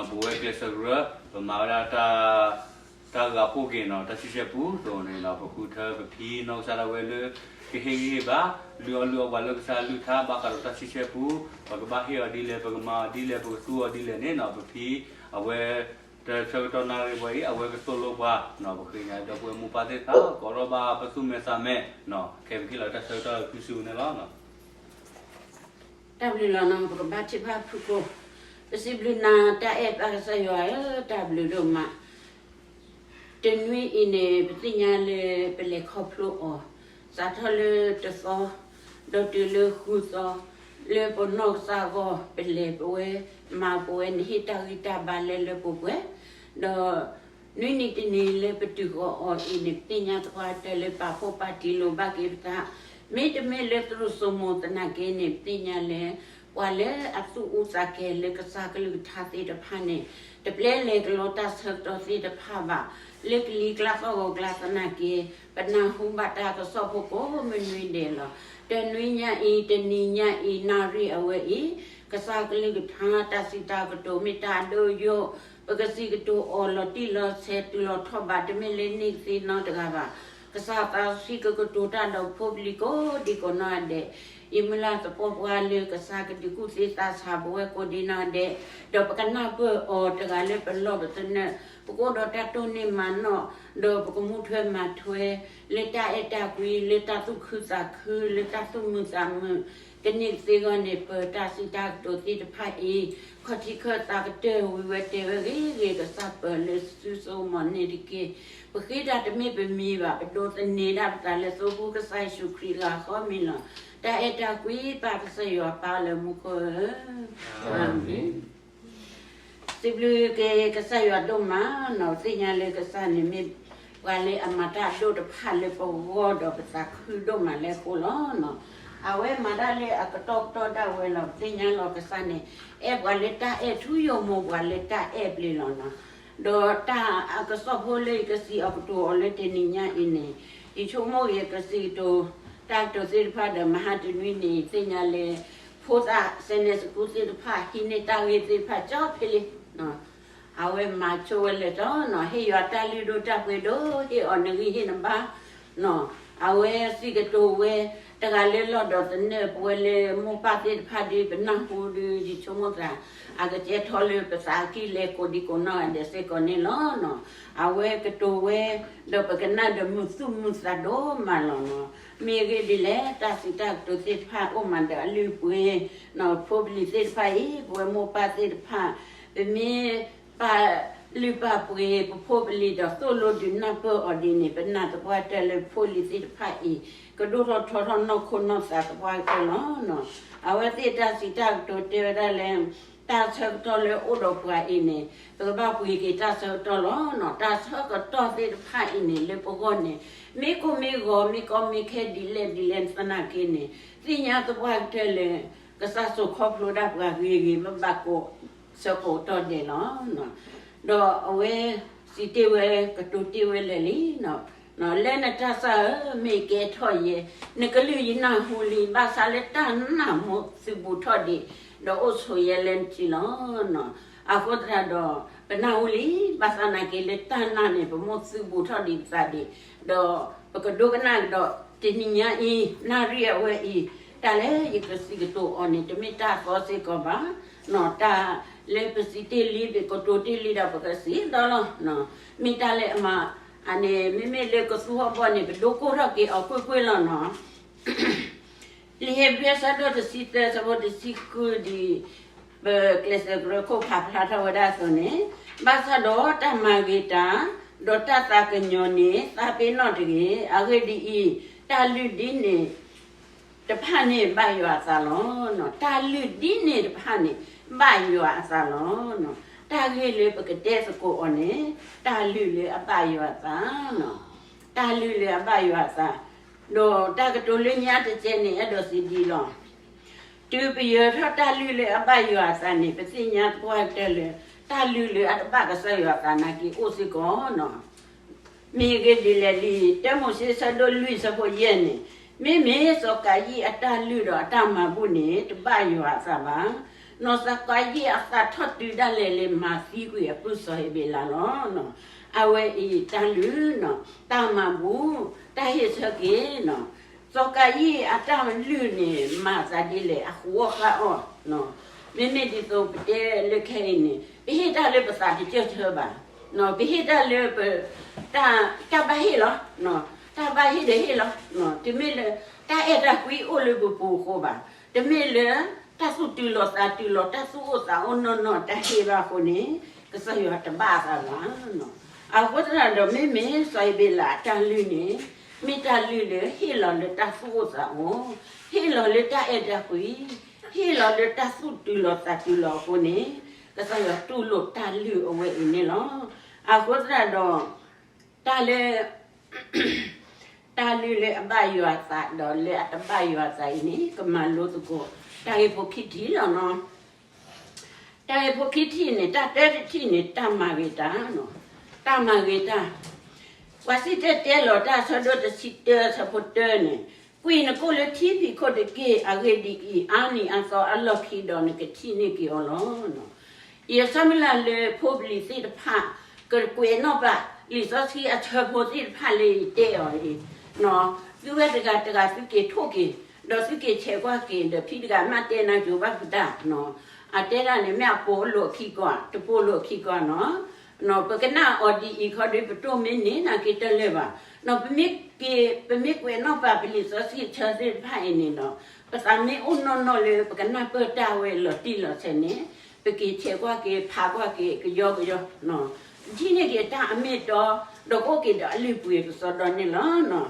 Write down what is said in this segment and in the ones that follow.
ပဝဲကျဲးစၢးကရၢ ပမၤဝဲဒၣ် တၢ်ဂၤဖှိၣ်က့ၤနီၤ တၢ်ဆံဆဲပူအသိးန့ၣ်နီၤ ပဃုထၢပဖံနီၢ်ကစၢ်ဒၣ်ဝဲလၢ ကဟ့ၣ်ဂံၢ်ဟ့ၣ်ဘါ လုၢ်အီၣ်လုၢ်အီပှၤလၢကစၢ်အကလုၢ်ကထါ ဘၣ်ဃးဒီးတၢ်ဆံဆဲပူ, ပကဘၣ်ဟ့ၣ်အီၤဒ်လဲၣ် ပကမၤအီၤဒ်လဲၣ် ပကသူအီၤဒ်လဲၣ်န့ၣ်နီၤ ပဖံအဝဲ တၢ်ဆၢကတီၢ်နၣ်ရံၣ်ဝဲအံၤ အဝဲကသိၣ်လိပှၤနီၤ ပဃ့ကညးဒီပုၢ်ဝဲၢ်မိၢ်ပၢ်သ့ၣ်တဖၣ် ကိးထီၣ်ဘၣ်ပသူၣ်မဲာ်သးမဲာ်နီၤ ခဲပဟ့ၣ်လီၤတၢ်ဆၢကတီၢ်ဖုစုန့ၣ်လီၤ. တၢ်ဘျုးလီၤနီၤ ပကဘါထုကဖၣ်ဖုၣ်ကိာ်, ပစံးဘျုးနၤတၢ်အဲၣ်ပၢ်ကစၢ်ယွၤဧၢ တၢ်ဘျုးဒိၣ်မး, တနွံအံၤန့ၣ် ပသ့ၣ်ညါလၢပလဲၤခီဖျိအီၤ, စးထီၣ်လၢတသီ, ဒီးတုၤလၢဃုသီ, လၢပနီၢ်ကစၢ်အဂီၢ် ပလဲၤပဝဲ, မၤပဝဲ နဟ့ၣ်တၢ်ဂံၢ်တၢ်ဘါလဲၤလၢပှဲၤပှဲၤ, ဒီး နွံနံၤတနံၤလၢပတုၤဃီၤအီၤအံၤန့ၣ် ပသ့ၣ်ညါသပှၢ်တၢၢ်လၢပာ်ဖှိၣ်ပာ်တံၢ်လိာ်ဘၣ်က့ၤပသး, မ့တမ့ၢ်လၢသရူးစိမိၤသနာ်က့န့ၣ် ပသ့ၣ်ညါလၢ ပှၤလၢအသူၣ်အူသးကဲၤလၢကစၢ်ကလုၢ်ကထါသ့ၣ်တဖၣ်န့ၣ် တပျဲလဲၤကလီတၢ်ဆၢကတီၢ်သ့ၣ်တဖၣ်ဘၣ်, လၢကလံၤကျါသီၣ်ဂီၤကျါသနာ်က့ ပနၢ်ဟူဘၣ်တၢ်ကစီၣ်ဖိကိးမုၢ်နွံဒဲးလီၤ. တနွံညါအံၤ တနံၤညါအံၤ နၣ်ရံၣ်အဝဲအံၤ ကစၢ်ကလုၢ်ကထါ တၢ်စံးတၢ်ကတိၤမ့ၢ်တၢ်အဒိၣ်ယိာ်, ပကစံးကတိၤအီၤလီၤတံၢ်လီၤဆဲး တုၤလီၤထီၣ်ဘးတမ့ၢ်လၢန့ၣ်ကသ့နီတဂၤဘၣ်. ကစၢ်သးစီဆှံကကတိၤတၢ်ဒီးဖိပလံၤကိးဒံကိးနီၢ်ဂၤဒဲး, ယမုၢ်လၢ်သပှၢ်ပှၢ်လၢကစၢ်ကဒုးကူၣ်သ့သးဆးပဝဲကိးဒံနီၢ်ဂၤဒဲး, ဒီးပကနၢ်ပၢၢ်အီၤတဂၤလၢပလီၢ်ပသနၢၣ်, ပကအိၣ်ဒီးတၢ်တိၢ်နီၣ်မၤနီၣ်, ဒီးပကမူထွဲမၤထွဲ လၢတၢ်အဲၣ်တၢ်ကွံ, လၢတၢ်သူၣ်ခုသးခု, လၢတၢ်သူၣ်မုာ်သးမုာ်, ကန့ၢ်ကသ့အဂီၢ်န့ၣ် ပၢၤတၢ်စံးတၢ်ကတိၤသ့ၣ်တဖၣ်အံၤ, ခီၣ်ထံးခၢၣ်သးကတၢၢ်ဝံၤဝဲတဲဝဲဂ့ၤဂ့ၤ ကစၢ်ပၢၤလၢစုစိကမီၤန့ၣ်တက့ၢ်. ပဃ့တၢ်တမ့ၢ်ပမံၤဘၣ်, ပဒိးသန့ၤဒၣ်ပသးလၢသိဖုကစၢ်ယ့ၣ်ၡူးခရံာ်အဃီမ့ၢ်လီၤ. တၢ်အဲၣ်တၢ်ကွံ ပၢ်ကစၢ်ယွၤပၢ်လၢမူခိၣ်ဧၢ, အၤမ့ၣ်. စံးဘျုးက့ၤကစၢ်ယွၤဒိၣ်မးနီၤ, သ့ၣ်ညါလၢကစၢ်န့ၣ်မ့ၢ်ပှၤလၢအမၤတၢ်အဒိၣ်တဖၣ်လၢပဂီၢ်ဒီးပသးခုဒိၣ်မးလၢအဃိလီၤနီၤ. အဝဲမၤတၢ်လၢအကတီၢ်ကတီၢ်ဒၣ်ဝဲလီၤ. ပသ့ၣ်ညါလီၤကစၢ်န့ၣ် အဲၣ်ပှၤလၢတၢ်အဲၣ်ထူယိာ်မိၢ်ပှၤလၢတၢ်အဲၣ်ပျ့ၤလီၤနီၤ. ဒီးတၢ်အကစီၣ်ဖိလၢယကစံးအီၤကတိၤအီၤလၢတနံၤညါအံၤန့ၣ်, ယဆိကမိၣ်ဂ့ၤကစံးကတိၤ တၢ်ကတိၤသ့ၣ်တဖၣ်ဒီးမဟါတနွံန့ၣ် သ့ၣ်ညါလၢ ဖိသၣ် Sunday School သ့ၣ်တဖၣ် ဟံးန့ၢ်တၢ်ဂ့ၢ်သ့ၣ်တဖၣ်ကၠီဖဲလံ. အဝဲမၤဆိဝဲလၢာ်ကၠီနီၤ, ဟ့ၣ်ယွၤတၢ်လုၢ်ဒိၣ်တၢ်ပှ့ၤဒိၣ်, ဟ့ၣ်အီၤနဂံၢ်ဟ့ၣ်နဘါနီၤ. အဝဲစံးကတိၤဝဲ တဂၤလၢလီၢ်ဒီးသနၢၣ်ပဝဲလၢမိၢ်ပၢ်သ့ၣ်တဖၣ်ဒီး ပနၢ်ဟူဒီး ယဆိကမိၣ်သး အကကဲထီၣ်လၢပသးအကံၢ်လဲၤကိးဒံကိးနီၢ်ဂၤဒဲးစ့ၢ်ကီးန့ၣ်လီၤ. အဝဲကတိၤဝဲ ဒီးပကနၣ်ဒီးမုာ်သူၣ်မုာ်သးဒိၣ်မးလီၤနီၤ. မ့ၢ်အဂ့ၢ်ဒ်လဲၣ် တၢ်စံးတၢ်ကတိၤသ့ၣ်တဖၣ်အိၣ်မးဒီးအလုၢ်အပှ့ၤ, ဖိပလံၤသ့ၣ်တဖၣ်အံၤ ပဝဲမိၢ်ပၢ်သ့ၣ်တဖၣ် ပမ့ၢ်ပာ်လုၢ်ပာ်ပှ့ၤ ပဖိပလံၤဒီးသိၣ်လိဒုးနၢ်ပၢၢ်အီၤဒ်န့ၣ် ပနာ်သပှၢ်တၢၢ်လၢဖိလံၤသ့ၣ်တဖၣ်အံၤ ကဒိၣ်ထီၣ်ထီထီၣ်နီၢ်ခိနီၢ်သးသပှၢ်ကတၢၢ်လီၤ. အဝဲသ့ၣ်တၢ်စံးတၢ်ကတိၤတဲဝဲဒၣ်လၢ တၢ်ဆၢကတီၢ်လၢအိၣ်ဒီးပှၤအံၤန့ၣ် ပကဘၣ်ပှ့ၤက့ၤတၢ်ဆၢကတီၢ်လီၤ. တၢ်ဆၢကတီၢ်သ့ၣ်တဖၣ်အံၤန့ၣ် လၢပဂီၢ်န့ၣ် မ့ၢ်ကိၢ်မ့ၢ်ဂီၤ မ့ၢ်ကီမ့ၢ်ခဲဒ်လဲၣ်ဒ်လဲၣ်သနာ်က့န့ၣ် သ့ၣ်ညါသပှၢ်ကတၢၢ်လၢ ကစၢ်စိာ်ခီဖျိဒၣ်ပှၤဂ့ၤဂ့ၤဘၣ်ဘၣ်ကိး ဆၢကိးကတီၢ်ဒဲးလီၤ. ဒီးအဝဲစံးတ့ၢ်ဝဲ ကတိၤတ့ၢ်ဝဲလၢာ်လံ, လၢနတၢ်စၢ်ဧၢ, မ့ၢ်ကဲထီၣ်ယဲ, နကလုၢ်ယနၢ်ဟူလံ, ဘၣ်ဆၣ်လၢတၢ်နာ်မိၢ်သုးဘူးထီၣ်ဒံး, ဒီးအိၣ်ဆိးယဲလၢနထံလီၤ. အဃိသတးဒီး ပနၢ်ဟူလံ, ဘၣ်ဆၣ်သနာ်က့လၢတၢ်နာ်န့ၣ် ပမိၢ်သုးဘူးထီၣ်ဒံးပသးဒံး, ဒီးပကဒိကနၣ်ကဒီး တနံၤညါအံၤ နၣ်ရံၣ်အဝဲအံၤ တၢ်လၢယကစံးကတိၤအီၤန့ၣ် တမ့ၢ်တၢ်သီစ့ၢ်ကီးဘၣ်, တၢ်လၢပစံးတ့ၢ်လံ ပကတိၤတ့ၢ်လံဒီးပကစံးဒီးလီၤ. မ့ၢ်တၢ်လၢအမၤန့ၣ် မ့မ့ၢ်လၢကသူဟီၣ်ဘီၣ်န့ၣ် ပဒိကိၢ်ထီၣ်က့ၤအီၤကွ့ၢ်ကွ့ၢ်လီၤနီၤ. လံာ်ဧ့ၤဘြံၤအဆၢဒိၣ်တဆံသၢ အဆၢဖိတဆံဃုဒ် ပကျဲးစၢးကရၢခိၣ်ဖးဖျါထီၣ်ဝဲဒၣ်အသိးန့ၣ်, ဘၣ်ဆၣ်ဒီးတၢ်မၤဂ့ၤတၢ် ဒီးတၢ်သးကညီၤန့ၣ် သးပ့ၤနီၣ်တဂ့ၤ. အဂ့ၢ်ဒ်အံၤ, တၢ်လုၢ်ဒ်န့ၣ်တဖၣ်န့ၣ် ဘၣ်ယွၤအသးလီၤ. တၢ်လုၢ်ဒ်န့ၣ်တဖၣ်န့ၣ် ဘၣ်ယွၤအသးလီၤ. တၢ်ဂ့ၢ်လၢပကတဲသကိးအီၤန့ၣ် တၢ်လုၢ်လၢအဘၣ်ယွၤအသး, တၢ်လုၢ်လၢအဘၣ်ယွၤအသး, ဒီးတၢ်ကတိၤလၢညါတကဲန့ၣ် အဲၣ်ဒိးစံးဒ်လီၤ. တုၤပယၢၤထီၣ်တၢ်လုၢ်လၢအဘၣ်ယွၤအသးန့ၣ် ပသ့ၣ်ညါသပှၢ်ကတၢၢ်လၢ တၢ်လုၢ်လၢအတဘၣ်ကစၢ်ယွၤအသးနာ်က့အိၣ်စ့ၢ်ကီးနီၤ. မ့ၢ်အဂ့ၢ်ဒ်လဲၣ်လံ, တၢမိၤၡ့ဆၢဒိၣ်လွံၢ်ဆၢဖိယဲၢ်န့ၣ်, မ့မ့ၢ်စီၤကၤယံၣ်အတၢ်လုၢ်ဒီးအတၢ်မၤဘူၣ်န့ၣ် တဘၣ်ယွၤအသးဘၣ်. နီၢ်သးကၤယံၣ်အသးထီၣ်တုၤဒၣ်လဲာ်လၢမၤသံကွံာ်အပုၢ်စီၤဧ့ၤဘ့းလးလီၤ. အဝဲအံၤတၢ်လုၢ်နီၤ, တၢ်မၤဘူၣ်, တၢ်ဟ့ၣ်ဆၢက့ၤနီၤ, စီၤကၤယံၣ်အတၢ်လုၢ်န့ၣ် မၤသးဒ်လဲၣ် အဃိအဃါအီၤ, မ့မ့ၢ်ဒ်သိးပတဲလၢခဲအံၤန့ၣ် ပဟ့ၣ်တၢ်လၢပသးတစၢၢ်ဆၢဘၣ်, ပဟ့ၣ်တၢ်လၢပ တၢ်ဘၣ်ဟ့ၣ်လီၤ, တၢ်ဘၣ်ဟ့ၣ်ဒီးဟ့ၣ်လီၤ, တမ့ၢ်လၢ တၢ်အဲၣ်တၢ်ကွံအိၣ်လၢပပူၤအဃိဘၣ်, တမ့ၢ်လၢ တၢ်သူၣ်တုၤလီၤသးတုၤလီၤ တၢ်သူၣ်အိၣ်သးအိၣ်နီၢ်နီၢ်တၢ်ဟ့ၣ်ဘၣ်အဃိန့ၣ် ကစၢ်ယွၤတဘၣ်အသးဘၣ်. အဃိသတးဒီးမ့မ့ၢ်စီၤဧ့ၤဘ့းလးအတၢ်လုၢ်န့ၣ် မ့ၢ်တၢ်လုၢ်လၢဟ့ၣ်လီၤလၢတၢ်သူၣ်အိၣ်သးအိၣ်, ဟ့ၣ်လီၤလၢတၢ်အဲၣ်တၢ်ကွံ, ဟ့ၣ်လီၤလၢတၢ်သူၣ်တုၤလီၤသးတုၤလီၤအဃိန့ၣ် ကစၢ်ယွၤတူၢ်လိာ်တၢ်လုၢ်အဝဲအံၤန့ၣ်လီၤ. အဃိသတးဒီး တၢ်လၢ တၢ်လုၢ်လၢအဘၣ်ယွၤသးဒီးလၢအတဘၣ်ယွၤသးအံၤန့ၣ် ကမၤလိသကိး တၢ်ဂ့ၢ်ဖိခံထံၣ်လီၤနီၤ. တၢ်ဂ့ၢ်ဖိခံထံၣ်န့ၣ် တၢ်တၢတထံၣ်န့ၣ် တၢ်မၤဂ့ၤတၢ်နီၤ, တၢ်မၤဂ့ၤတၢ် ပှၤစံၣ်တဲၤတဲလီၤတၢ်အဆၢဒိၣ်တဆံတၢ အဆၢဖိတၢန့ၣ်, ကွံာ်နကိာ်လၢထံဖံးခိၣ်တက့ၢ်. အဂ့ၢ်ဒ်အံၤ, အါနံၤအါသီအလီၢ်ခံဒီးနကထံၣ်န့ၢ်က့ၤအီၤလီၤ. ယဆၢမုၢ်လၢ်လၢဖိပလံၤသ့ၣ်တဖၣ် ကကွဲးနီၣ်ပာ် လံာ်စီဆှံအဆၢဖိသ့ၣ်တဖၣ်လၢယတဲအီၤအံၤ, သုဝဲတဂၤတဂၤသုက့ၤထိၣ်က့ၤ, ဒီးသုက့ၤဆဲးကွၢ်က့ၤ ဒီးဖံတဂၤမ့ၢ်တဲနၤကၠိဘၣ်ဖုတၢ်, အတဲဒၣ်န့ၣ် မ့ၢ်အပိာ်လိာ်အခံကွၢ် တပိာ်လိာ်အခံကွၢ်နီၤ. ပကနၣ်အီၤဒ်အံၤခီဒီး ပတိၢ်မ့ၢ်န့ၢ်နၤက့ၤတၢ်လၢာ်ဘၣ်. ပမ့ၢ်က့ၤ ပမ့ၢ်ကွဲးနီၣ်ပာ်ပလံာ်စီဆှံအဆၢသ့ၣ်တဖၣ်အံၤန့ၣ်ဒီး ပသးမ့ၢ်အိၣ်နီၢ်နီၢ်လၢပကနၢ်ပၢၢ်တၢ်ဝဲလီၤတံၢ်လီၤဆဲးန့ၣ် ပက့ၤဆဲးကွၢ်က့ၤ ဖးကွၢ်က့ၤ ကယီကယီ ထံၣ်န့ၢ်က့ၤတၢ်အမ့ၢ်တီ ဒီးကအိၣ်က့ၤဒီးအလုၢ်အပှ့ၤကစီဒီန့ၣ်လီၤ.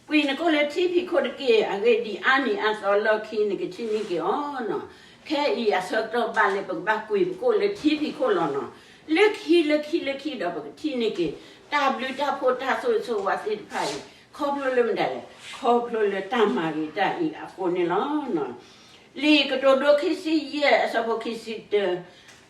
ကွံာ်နကိာ်လၢထံဖံးခိၣ်တက့ၢ်. အဂ့ၢ်ဒ်အံၤ, အါနံၤအါသီအလီၢ်ခံ နကထံၣ်န့ၢ်က့ၤအီၤနီၤ. ခဲအံၤအဆၢကတီၢ်ဘၣ်လၢပကဘၣ်ကွံာ်ပကိာ်လၢထံဖံးခိၣ်လီၤနီၤ. လၢခံလၢခံလၢခံဒီးပကထံၣ်န့ၢ်က့ၤ တၢ်ဘျုးတၢ်ဖှိၣ်တၢ်ဆိၣ်ဂ့ၤဆိၣ်ဝါသ့ၣ်တဖၣ်အံၤ ခီဖျိလၢမတၤလဲၣ်, ခီဖျိလၢတၢ်မၤဂ့ၤတၢ်အံၤအဃိန့ၣ်လီၤ. လံာ်ကတိၤဒိခံဆံယဲၢ် အဆၢဖိခံဆံတၢ,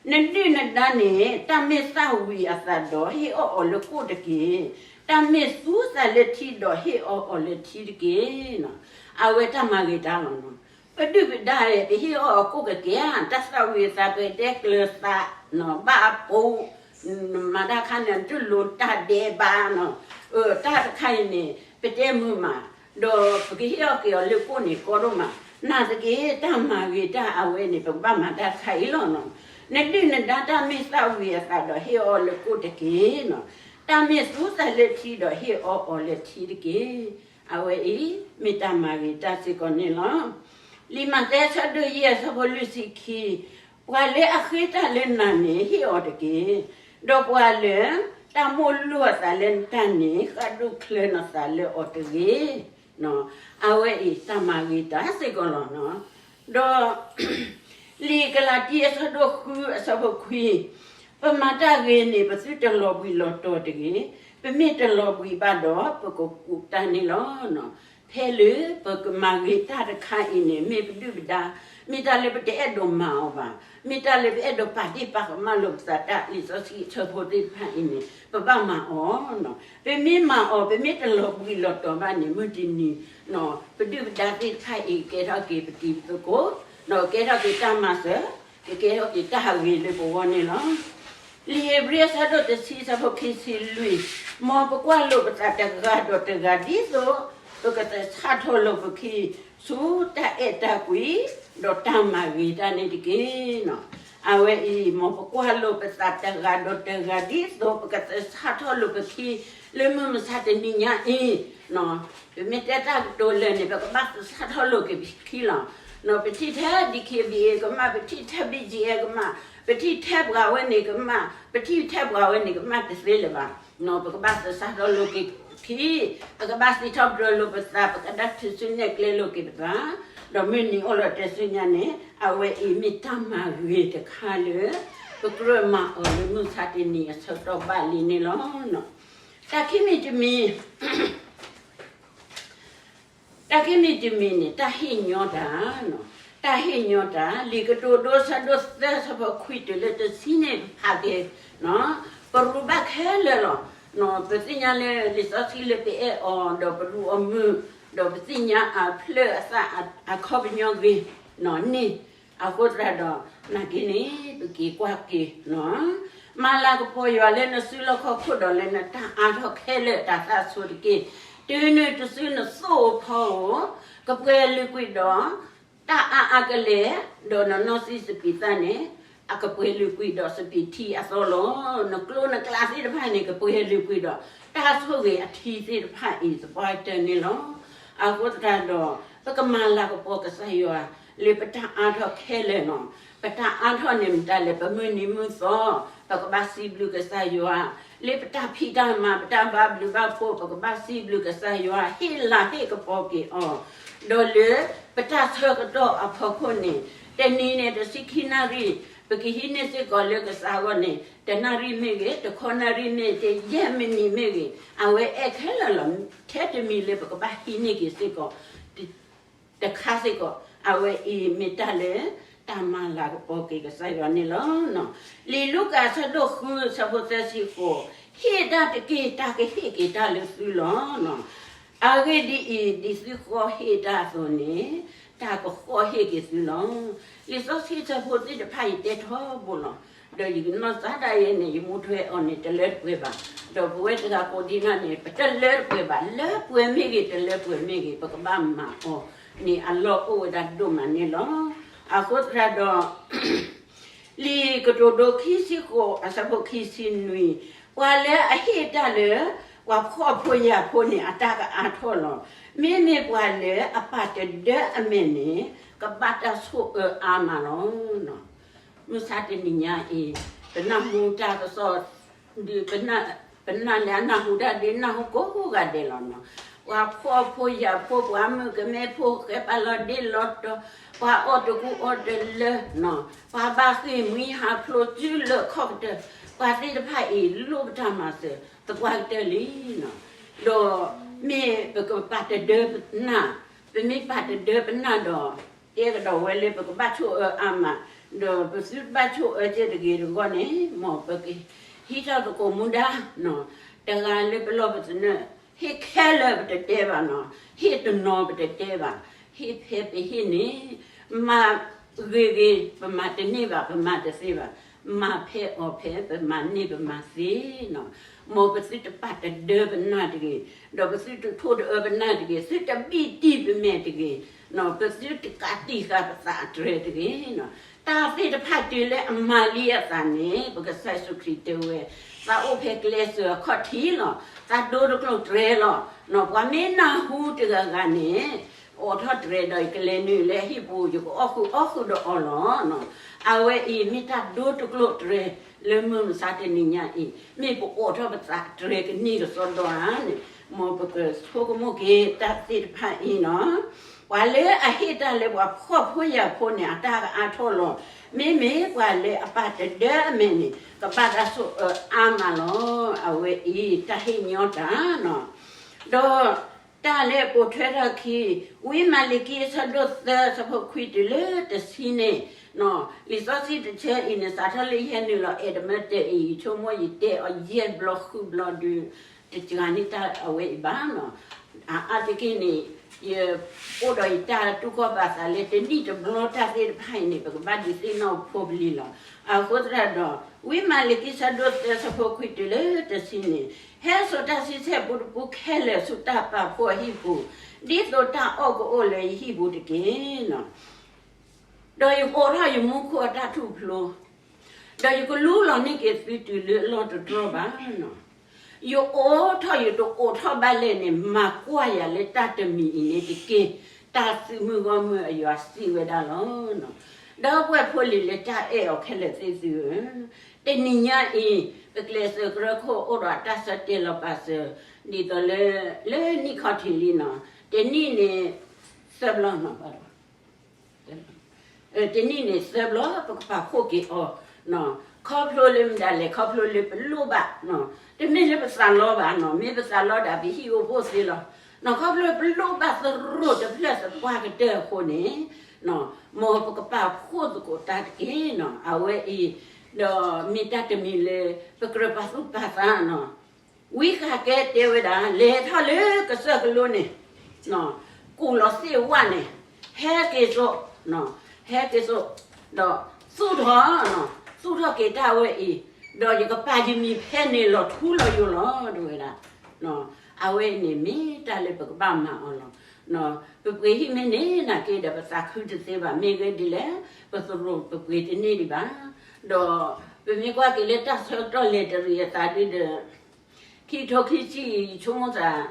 နဒုၣ်နဒါန့ၣ် တၢ်မ့ၢ်သၣ်ဝံၤအသးဒီး ဟ့ၣ်အီၣ်အီၤလၢကိၣ်တက့ၢ်. တၢ်မ့ၢ်သူသးလၢထံဒီး ဟ့ၣ်အီၣ်အီၤလၢထံတက့ၢ်. အဝဲတၢ်မၤဂ့ၤတၢ်လီၤနီၤ. ပဒုၣ်ပဒါ ပဟ့ၣ်အီၣ်အီၤကိၣ်ကက့ၢ်ဧါ, တၢ်သၣ်ဝံၤအသး ပတဲကျၢၤသး ဘၣ်အပူၤ မၤတၢ်ခါန့ၣ် တလိၣ်တၢ်ဒဲးဘးနီၤ. တၢ်တခါအံၤန့ၣ် ပတဲမုာ်မး, ဒီးပကဟ့ၣ်အီၣ်က့ၤအီၤလၢကိၣ်န့ၣ် ကီဒိၣ်မး. နာ်သက့ တၢ်မၤဂ့ၤတၢ်အဝဲန့ၣ် ပကဘၣ်မၤတၢ်တခါအံၤလီၤနီၤ. နဒုၣ်နဒါ တၢ်မ့ၢ်သၣ်ဝံၤအသးဒီး ဟ့ၣ်အီၣ်လၢကိၣ်တက့ၢ်နီၤ. တၢ်မ့ၢ်သူသးလၢထံဒီး ဟ့ၣ်အီၣ်အီၤလၢထံတက့ၢ်. အဝဲအံၤ မ့ၢ်တၢ်မၤဂ့ၤတၢ်စ့ၢ်ကီးန့ၣ်လီၤ. လံာ်မးသဲ အဆၢဒိၣ်ယဲၢ် အဆၢဖိလွံၢ်ဆံခံ, ပှၤလၢအဃ့တၢ်လၢနၤန့ၣ် ဟ့ၣ်အီၤတက့ၢ်. ဒီးပှၤလၢ တၢ်မိၣ်လိၣ်အသးလၢနတၢ်န့ၣ် ဃၣ်ဒိၣ်ချၢနသးလၢအီၤတဂ့ၤ. အဝဲအံၤ တၢ်မၤဂ့ၤတၢ်စ့ၢ်ကီးလီၤနီၤ. ဒီး လံာ်ကလၤတံ အဆၢဒိၣ်ဃု အဆၢဖိခွံ, ပမၤတၢ်ဂ့ၤန့ၣ် ပသုတလီၤဘှံးလီၤတီၤတဂ့ၤ. ပမ့ၢ်တလီၤဘှံးဘၣ်ဒီး ပကကူးတၢ်န့ၣ်လီၤ. ဖဲလၢပကမၤဂ့ၤတၢ်တခါအံၤန့ၣ် မ့ၢ်ပဒုၣ်ပဒါ, မ့ၢ်တၢ်လၢပတအဲၣ်ဒိးမၤအီၤဘၣ်, မ့ၢ်တၢ်လၢပအဲၣ်ဒိးပာ်ဒ့ၣ်ပာ်ကမၣ်လိာ်ပသးတၢ် လံာ်စီဆှံအဆၢဖိသ့ၣ်တဖၣ်အံၤန့ၣ် ပဘၣ်မၤအီၤ. ပမ့ၢ်မၤအီၤ ပမ့ၢ်တလီၤဘှံးလီၤတီၤဘၣ်န့ၣ် မုၢ်တနံၤ ပဒုၣ်ပဒါသ့ၣ်တဖၣ်အံၤ ကကဲထီၣ်က့ၤပတံၤပသကိး, ဒီးကကဲထီၣ်က့ၤတၢ်မၤစၢၤ, ကကဲထီၣ်က့ၤတၢ်ဟးဂ့ၤလၢပဂီၢ်န့ၣ်လီၤ. လံာ်ဧ့ၤဘြံၤ အဆၢဒိၣ်တဆံ အဆၢဖိခံဆံလွံၢ်, မ်ပကွၢ်လိာ်ပသးတဂၤဒီးတဂၤ ဒ်သိးပကသဆၣ်ထီၣ်လိာ်ပခံ ဆူတၢ်အဲၣ်တၢ်ကွံ ဒီးတၢ်မၤဂ့ၤတၢ်န့ၣ်တက့ၢ်. အဝဲအံၤ မ်ပကွၢ်လိာ်ပသးတဂၤဒီးတဂၤ ဒ်သိးပကသဆၣ်ထီၣ်လိာ်ပခံ လၢမုၢ်မဆါတနံၤညါအံၤ ပမ့ၢ်တဲတၢ်ကတိၤလၢာ်န့ၣ် ပကဘၣ်သဆၣ်ထီၣ်လိာ်က့ၤပခံလီၤ. ပထံၣ်ထဲ DKBA ကမၣ်, ပထံၣ်ထဲ BGF ကမၣ်, ပထံၣ်ထဲပှၤဝဲန့ၣ်ကမၣ်, ပထံၣ်ထဲပှၤဝဲန့ၣ်ကမၣ်တသ့လၢၤဘၣ်. ပကဘၣ်သဆၣ်ထီၣ်လိာ်က့ၤပခံ, ပကဘၣ်စံးထီၣ်ပတြၢၤလိာ်ပသး, ပကဒၣ်ထုးစုနဲၣ်ကျဲလိာ်က့ၤပသး, ဒီးမုၢ်နံၤအိၣ်လီၤတဲာ်ဆူညါန့ၣ် အဝဲအံၤမ့ၢ်တၢ်မၤဂ့ၤတခါလၢ ပကြၢးမၤအီၤလၢမုၢ်မဆါတနံၤအဆၢကတီၢ်ဘၣ်လံန့ၣ်လီၤ. တၢ်ခံမံၤတမံၤ တၢ်ခံမံၤတမံၤန့ၣ် တၢ်ဟ့ၣ်ညီတၢ်, တၢ်ဟ့ၣ်ညီတၢ်, လံာ်ကတိၤဒိ အဆၢဒိၣ်သၢ အဆၢဖိခွံတုၤလၢတဆံန့ၣ် ပဖးက့ၤ, ပရူးဘၣ်ခဲလၢာ်လီၤ. ပသ့ၣ်ညါလၢလံာ်စီဆှံလၢပအဲၣ်အီၤ ဒီးပရူးအီၤမုာ်, ဒီးပသ့ၣ်ညါအဖျၢၣ်အသၣ်အခီပညီဂ့ၤန့ၣ် အဃိသတးဒီး နာ်က့န့ၣ် ပက့ၤကွၢ်က့ၤနီၤ, မၤလၤကပီၤယွၤလၢနစုလီၢ်ခီၣ်ခိၣ်ဒီးလၢနတၢ်အါထီၣ်ခဲလၢာ်တၢ်သးဆိတက့ၢ်. တုၤနုၤတစုနသိၣ်ဧိၤဖီဧိၤ, ကပှဲၤလုာ်ကွံာ်ဒီး တၢ်အါအါကလဲာ်, ဒီးနနီၢ်စံၣ်စပံးသၣ်န့ၣ် အကပှဲၤလုာ်ကွံာ်ဒီးစပံးထံအသီလီၤ. နကျိနကျါသ့ၣ်တဖၣ်န့ၣ် ကပှဲၤလုာ်ကွံာ်ဒီး တၢ်ဆိၣ်ဂ့ၤအထံသ့ၣ်တဖၣ်အံၤ သပှၢ်တၢၢ်န့ၣ်လီၤ. အဃိသတးဒီး ပကမၤလၤကပီၤကစၢ်ယွၤ လၢပတၢ်အါထီၣ်ခဲလၢာ်နီၤ. ပတၢ်အါထီၣ်န့ၣ်မတၤလဲၣ်, ပမုၢ်နံၤမုၢ်သီ ပကဘၣ်စံးဘျုးကစၢ်ယွၤ, လၢပတၢ်ဖံးတၢ်မၤ ပတၢ်ဘါဘျုးဘၣ်ဖှိၣ် ပကဘၣ်စံးဘျုးကစၢ်ယွၤ, ဟ့ၣ်လၤဟ့ၣ်ကပီၤက့ၤအီၤ, ဒီးလၢပတၢ်ဆၢကတီၢ်အဖီခိၣ်န့ၣ် တနံၤန့ၣ်တဆံခံနၣ်ရံၣ် ပကဟံးန့ၢ်စ့ၢ်ကီးလၢကစၢ်အဂီၢ်န့ၣ် တနၣ်ရံၣ်မ့ၢ်ဂ့ၤ, တခီနၣ်ရံၣ်မ့ၢ်ဂ့ၤ, ယဲၢ်မံးနံးမ့ၢ်ဂ့ၤ, အဝဲအဲၣ်ခဲလၢာ်လီၤ. ထဲတမံၤလၢပကဘၣ်ဟံးန့ၢ်က့ၤစ့ၢ်ကီး တခါစ့ၢ်ကီး အဝဲအံၤမ့ၢ်တၢ်လၢ တၢ်မၤလၤကပီၤက့ၤကစၢ်ယွၤန့ၣ်လီၤ. လံာ်လူၤကၣ်အဆၢဒိၣ်ဃု အဆၢဖိသၢဆံဃိး, ဟ့ၣ်တၢ်တက့ၢ် တၢ်ကဟ့ၣ်က့ၤတၢ်လၢသုလီၤ. အဂ့ၢ်ဒ်အံၤ, ဒ်သုဃီၣ်ဟ့ၣ်တၢ်အသိးန့ၣ် တၢ်ကဃီၣ်ဟ့ၣ်က့ၤသုလီၤ. လံာ်စီဆှံဆၢဖိသ့ၣ်တဖၣ်အံၤတဲထီဘိလီၤ. ဒီးယကနီၢ်စၢ်ဒၣ်ယဲန့ၣ် ယမူထွဲအီၤန့ၣ် တလၢတပှဲၤဘၣ်. ဒီးပဝဲတဂၤကိးဒံနီၢ်န့ၣ် ပတလၢတပှဲၤဘၣ်, လၢပှဲၤမ့ၢ်ဂ့ၤ တလၢပှဲၤမ့ၢ်ဂ့ၤ ပကဘၣ်မၤအီၤန့ၣ် အလီၢ်အိၣ်ဝဲဒၣ်ဒိၣ်မးန့ၣ်လီၤ. အဃိသတးဒီး လံာ်ကတိၤဒိခံဆံဃိး အဆၢဖိခံဆံနွံ, ပှၤလၢအဟ့ၣ်တၢ်လၢ ပှၤဖှီၣ်ဖိယာ်ဖိန့ၣ် အတၢ်ကအါထီၣ်လီၤ. မ့မ့ၢ်ပှၤလၢအပာ်တဒၢအမဲာ်န့ၣ် ကဘၣ်တၢ်ဆိၣ်အၢအါမးလီၤ. မုၢ်ဆါတနံၤညါအံၤ ပနၢ်ဟူတၢ်ကစီၣ် ဒ်ပနၢ်လၢအနၢ်ဟူတၢ်ဒ်နၢ်ဟူကိးဂၤဒဲးလီၤနီၤ. ပှၤဖှီၣ်ဖိယာ်ဖိ ပှၤမုၣ်ကမဲဖိ ဃဲပာ်လီၤဒ့လီၤတီၤ, ပှၤအီၣ်တကူအီတလၢနီၤ, ပှၤဘၣ်ဃ့ၢ်မှံဟးဖျိးစုလၢခီၣ်ကတၢၢ်, ပှၤသ့ၣ်တဖၣ်အံၤ လိၣ်ပတၢ်မၤစၢၤသပှၢ်ကတၢၢ်လံနီၤ. ဒီးမ့ၢ်ပကပာ်တဒၢပနၢ်, ပမ့ၢ်ပာ်တဒၢပနၢ်ဒီး တဲကဒီးဝဲလၢပကဘၣ်ဆိၣ်အၢအါမး, ဒီးပသုတဘၣ်ဆိၣ်အၢကဲတဂ့ၤတဂီၢ်န့ၣ် မ်ပကဟံးထီၣ်သကိးမူဒါနီၤ, တဂၤလၢပလီၢ်ပသနၢၣ်, ဟ့ၣ်ခဲလၢာ်ပတတဲဘၣ်နီၤ, ဟ့ၣ်တနီၤပတတဲဘၣ်, ဟ့ၣ်ဖဲပဟ့ၣ်န့ၣ် မၤဂ့ၤဂ့ၤ ပမၤတန့ၢ်ဘၣ် ပမၤတသ့ဘၣ်, မၤဖဲအီၤဖဲ ပမၤန့ၢ်ပမၤသ့နီၤ. မ်ပသုတပာ်တဒၢပနၢ်တဂ့ၤ, ဒီးပသုတထိၣ်တအၢပနၢ်တဂ့ၤ, သုတဘံၣ်တံၢ်ပမဲာ်တဂ့ၤ, ပသုတကးတံာ်ဃာ်ပသးအတြဲၤတဂ့ၤနီၤ. တၢ်သ့ၣ်တဖၣ်တုၤလၢအမၤလံအသးန့ၣ် ပကစၢ်ယ့ၣ်ၡူးခရံာ်တဲဝဲ, သးအိၣ်ဖဲကျဲစၢၤအခီၣ်ထံးလီၤ, သးဒိတကျိၣ်တြဲၤလီၤ. ပှၤမ့ၢ်နၢ်ဟူတဂၤဂၤန့ၣ် အိးထီၣ်တြဲၤဒီး ယကလဲၤနုာ်လၢဟံၣ်ပူၤ ယကအီၣ်ဃုာ်အီၣ်ဃုာ်ဒီးအီၤလီၤ. အဝဲအံၤမ့ၢ်တၢ်ဒိတကျိၣ်တြဲၤ လၢမုၢ်မဆါတနံၤညါအံၤ, မ့ၢ်ပအိးထီၣ်ပသးတြဲၤကန့ၢ်ကစီဒီဧါန့ၣ်, မ်ပကဆိကမိၣ်က့ၤတၢ်သ့ၣ်တဖၣ်အံၤနီၤ. ပှၤလၢအဟ့ၣ်တၢ်လၢပှၤဖှီၣ်ဖိယာ်ဖိန့ၣ် အတၢ်ကအါထီၣ်လီၤ. မ့မ့ၢ်ပှၤလၢအပာ်တဒၢအမဲာ်န့ၣ် ကဘၣ်တၢ်ဆိၣ်အၢအါမးလီၤ. အဝဲအံၤတၢ်ဟ့ၣ်ညီတၢ်နီၤ. ဒီး တၢ်လၢပိာ်ထွဲထီၣ်ခံ, ဝံမၤလကံအဆၢဒိၣ်သၢ အဆၢဖိခွံတုၤလၢတဆံန့ၣ်, လံာ်စီဆှံတဆၢအံၤန့ၣ် စးထီၣ်လၢယဟဲနုာ်လီၤ အဲၣ်တမၢတၢ်အံၤ ယဆိကမိၣ်ယတဲအီၤယဲၢ်ဘျီဃုဘျီဒုး တစှၤန့ၢ်တၢ်အဝဲအံၤဘၣ်နီၤ. အါတက့ၢ်န့ၣ် ယအိၣ်ဒီးယတၢ်တူၢ်ကီၢ်ပာ်သးလၢ တနံၣ်တဘျီတၢ်သ့ၣ်တဖၣ်အံၤန့ၣ် ပကဘၣ်ဒုးသ့ၣ်နီၣ်ဖိပလံၤလီၤ. အဃိသတးဒီး ဝံမၤလကံဆၢဒိၣ်သၢ ဆၢဖိခွံတုၤလၢတဆံန့ၣ်, ဟဲစိာ်တၢ်ဆံဆဲၣ်ပူတပူခဲလၢာ်ဆူတၢ်ပာ်ဖှိၣ်အဟံၣ်ပူၤ, ဒ်သိးတၢ်အီၣ်ကအိၣ်လၢယဟံၣ်ပူၤတက့ၢ်နီၤ. ဒီးယကအိးထီၣ်ယမူခိၣ်အတၢ်ထူၣ်ဖျိ, ဒီးယကလူလီၤန့ၢ်က့ၤသုတုၤလၢအလီၢ်တတြီၢ်ဘၣ်နီၤ. ယအိးထီၣ်ယတအိးထီၣ်ဘၣ်လဲၣ်န့ၣ် မၤကွၢ်ယၤလၢတၢ်တမံၤအံၤန့ၣ်တက့ၢ်, တၢ်သုးမုၢ်ဂီၢ်မုၢ်အယွၤစံးဝဲဒၣ်လီၤ. ဒီပုၢ်ဝဲၢ်ဖိလံၤလၢတၢ်အဲၣ်အီၤခဲလၢာ်သ့ၣ်သုဧၢ, တနံၤညါအံၤ ပကျဲးစၢးကရၢခိၣ်အိၣ်ဒီးအတၢ်ဆၢတဲာ်လီၤပာ်စၢၤ ဒ်သိးလၢ လၢနံၣ်ခီၣ်ထံးလံနီၤ, တနံၣ်န့ၣ် သၢဘျီနီၤ တနံၣ်န့ၣ်သၢဘျီ ပကပာ်ဖှိၣ်က့ၤအီၤ, ခီဖျိလၢမတၤလဲၣ်, ခီဖျိလၢပလိၣ်ဘၣ်, တမ့ၢ်လၢပသးလီဘၣ်နီၤ, မ့ၢ်ပသးလီဒၣ်ပဟံၣ်အိၣ်ဖှိၣ်သ့လီၤ. ခီဖျိပလိၣ်ဘၣ်သရိာ်တဖျၢၣ်သပှၢ်ကတၢၢ်အဃိန့ၣ်, မ်ပကပာ်ဖှိၣ်သကိးတၢ်တက့ၢ်နီၤ, အဝဲအံၤ, ဒီးမ့ၢ်တၢ်တမံၤလၢ ပကြၢးပာ်သူၣ်ပာ်သးနီၤ, ဝံဃးကဲတဲဝဲဒၣ် လဲၤထီၣ်လၢကစၢၢ်ကလိန့ၣ်, ကူၣ်လီၤသ့ၣ်ဝဲန့ၣ်, ဟဲက့ၤစိာ်, ဟဲက့ၤစိာ် ဒီးသူၣ်ထီၣ်, သူၣ်ထီၣ်က့ၤတၢ်ဝဲအံၤ, ဒီးယကပာ်ယမံၤဖဲန့ၣ်လီၤထူလီၤယိာ်လီၤ တဲဝဲဒၣ်. အဝဲအံၤန့ၣ်မ့ၢ်တၢ်လၢပကဘၣ်မၤအီၤလီၤ. ပပှ့ၤဟံၣ်မ့ၢ်န့ၢ်နာ်က့ဒီး ပသးခုတသ့ဘၣ်, မ့ၢ်ဂ့ၢ်ဒ်လဲၣ်, ပသရိာ်ပပှ့ၤတန့ၢ်ဒံးဘၣ်. ဒီးပမ့ၢ်ကွၢ်က့ၤလၢတၢ်ဆၢကတီၢ်လဲၤတရံးအသးဒ်ဒီး ခံကထိခံဆံအံၤ ယဆိကမိၣ်သး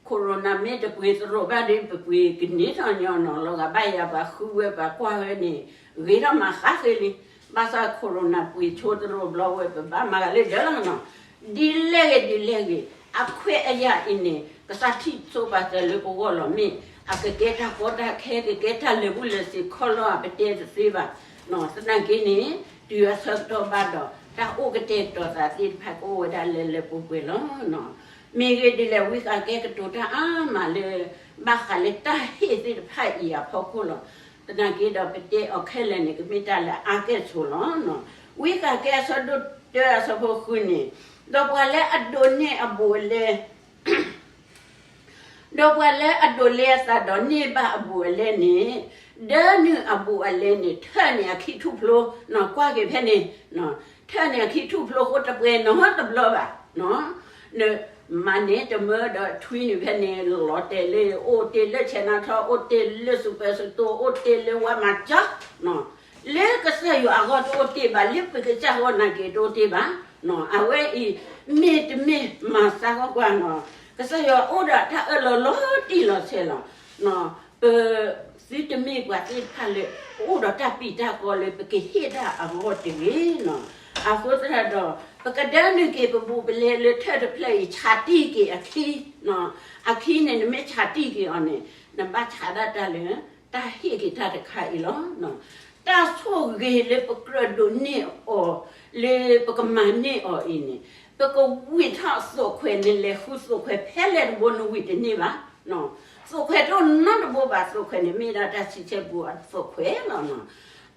Corona မ့ၢ်တပှ့ၤသရိာ်ဘၣ်ဒီး ပပှ့ၤကန့ၢ်ထီၣ်ညီနီၤ, လီၤဂာ်ဘၣ်ယၤပှၤဃုဝဲပှၤကွၢ်ဝဲန့ၣ် ဂ့ၤထီၣ်မးဃါဃ့လံ. ဘၣ်ဆၣ် Corona ပှ့ၤဆိသရိာ်ဘျီဝဲ ပဘၣ်မၤဂၤလၢဒၢးလီၤနီၤ. ဒ်လဲၣ်ဂ့ၤဒ်လဲၣ်ဂ့ၤ, အခွဲးအယာ်အံၤန့ၣ် ကစၢ်ထံၣ်ဆိပာ်စၢၤလၢပဂီၢ်လီၤ. မ့ၢ်အကကဲတၢ်ကီတၢ်ခဲ, ကကဲတၢ်လၢာ်ဘူၣ်လၢာ်စ့ၤခီလီၤ ပတဲတသ့ဘၣ်. သနာ်က့န့ၣ် တုၤအဆၢကတီၢ်ဘၣ်ဒီး တၢ်အိၣ်ကတဲာ်ကတီၤသးသ့ၣ်တဖၣ် ကအိၣ်ဝဲဒၣ်လၢလၢပှဲၤပှဲၤလီၤ. မ့ၢ်ဂ့ၢ်ဒ်လဲၣ်, ဝံဃးကဲကတိၤတၢ်အါမးလၢ ဘၣ်ဃးလၢတၢ်ဟ့ၣ်သ့ၣ်တဖၣ်အံၤအဖီခိၣ်လီၤ. သနာ်က့ဒီး ပတဲအီၤခဲလၢာ်န့ၣ် ကမ့ၢ်တၢ်လၢအါကဲၣ်ဆိးလီၤ. ဝံဃးကဲအဆၢဒိၣ်တၢအဆၢဖိဃုန့ၣ်, ဒီးပှၤလၢအဒိးန့ၢ်အဘူးအလဲ ဒီးပှၤလၢအဒိးလဲအသးဒီးန့ၢ်ဘၣ်အဘူးအလဲန့ၣ်, ဒၢနုာ်အဘူးအလဲန့ၣ် ထၢၣ်န့ၢ်အခံထူၣ်ဖျိ, ကွၢ်က့ၤဖဲန့ၣ်, ထၢၣ်န့ၢ်အခံထူၣ်ဖျိဃိတပှဲၤနီတဘျီဘၣ်. မၤန့ၢ်တမၢဒီးထွံနုာ်ဖဲန့ၣ် လီၤတဲာ်လၢ အိၣ်တ့ၢ်လၢဆဲးနါထီ, အိၣ်တ့ၢ်လၢစူးပၢၤစူးတိၤ, အိၣ်တ့ၢ်လၢဝါမၤကၠီ လၢကစၢ်ယွၤအဂီၢ်တအိၣ်တ့ၢ်ဘၣ်, လၢပကစၢ်ဂီၢ်နာ်က့တအိၣ်တ့ၢ်ဘၣ်. အဝဲအံၤ မ့တမ့ၢ်မၤသးကီကွၢ်နီၤ, ကစၢ်ယွၤအိၣ်ဒီးတၢ်အၢၣ်လီၤလီၤတံၢ်လီၤဆဲးလီၤ. ပသုတမ့ၢ်ပှၤသ့ၣ်တဖၣ်လၢ ပအိၣ်ဒီးတၢ်ပံာ်တၢ်ကီလၢပကဟ့ၣ်တၢ်အဂီၢ်တဂ့ၤနီၤ. အဃိသတးဒီး ပကဒၢနုာ်က့ၤပဘူးပလဲလၢထၢၣ်တဖျၢၣ်အံၤ ဆးတံၢ်က့ၤအခံ, အခံန့ၣ် နမ့ၢ်ဆးတံၢ်က့ၤအီၤန့ၣ် နဘၣ်ဆးဒၣ်တၢ်လၢ တၢ်ဟ့ၣ်က့ၤတၢ်တခါအံၤလီၤ. တၢ်ဆိၣ်ဂ့ၤလၢပကြၢးဒိးန့ၢ်အီၤ လၢပကမၤန့ၢ်အီၤအံၤန့ၣ်, ပကဝံၢ်ထီၣ်သိးခွဲးန့ၣ် လဲၤဃုသိးခွဲးဖဲလဲၣ်တဘိနဝံၢ်တန့ၢ်ဘၣ်. သိးခွဲးတအိၣ်နီတဘိဘၣ်, သိးခွဲးန့ၣ်မ့ၢ်ဒၣ်တၢ်ဆံဆဲၣ်ပူအသိးခွဲးလီၤ.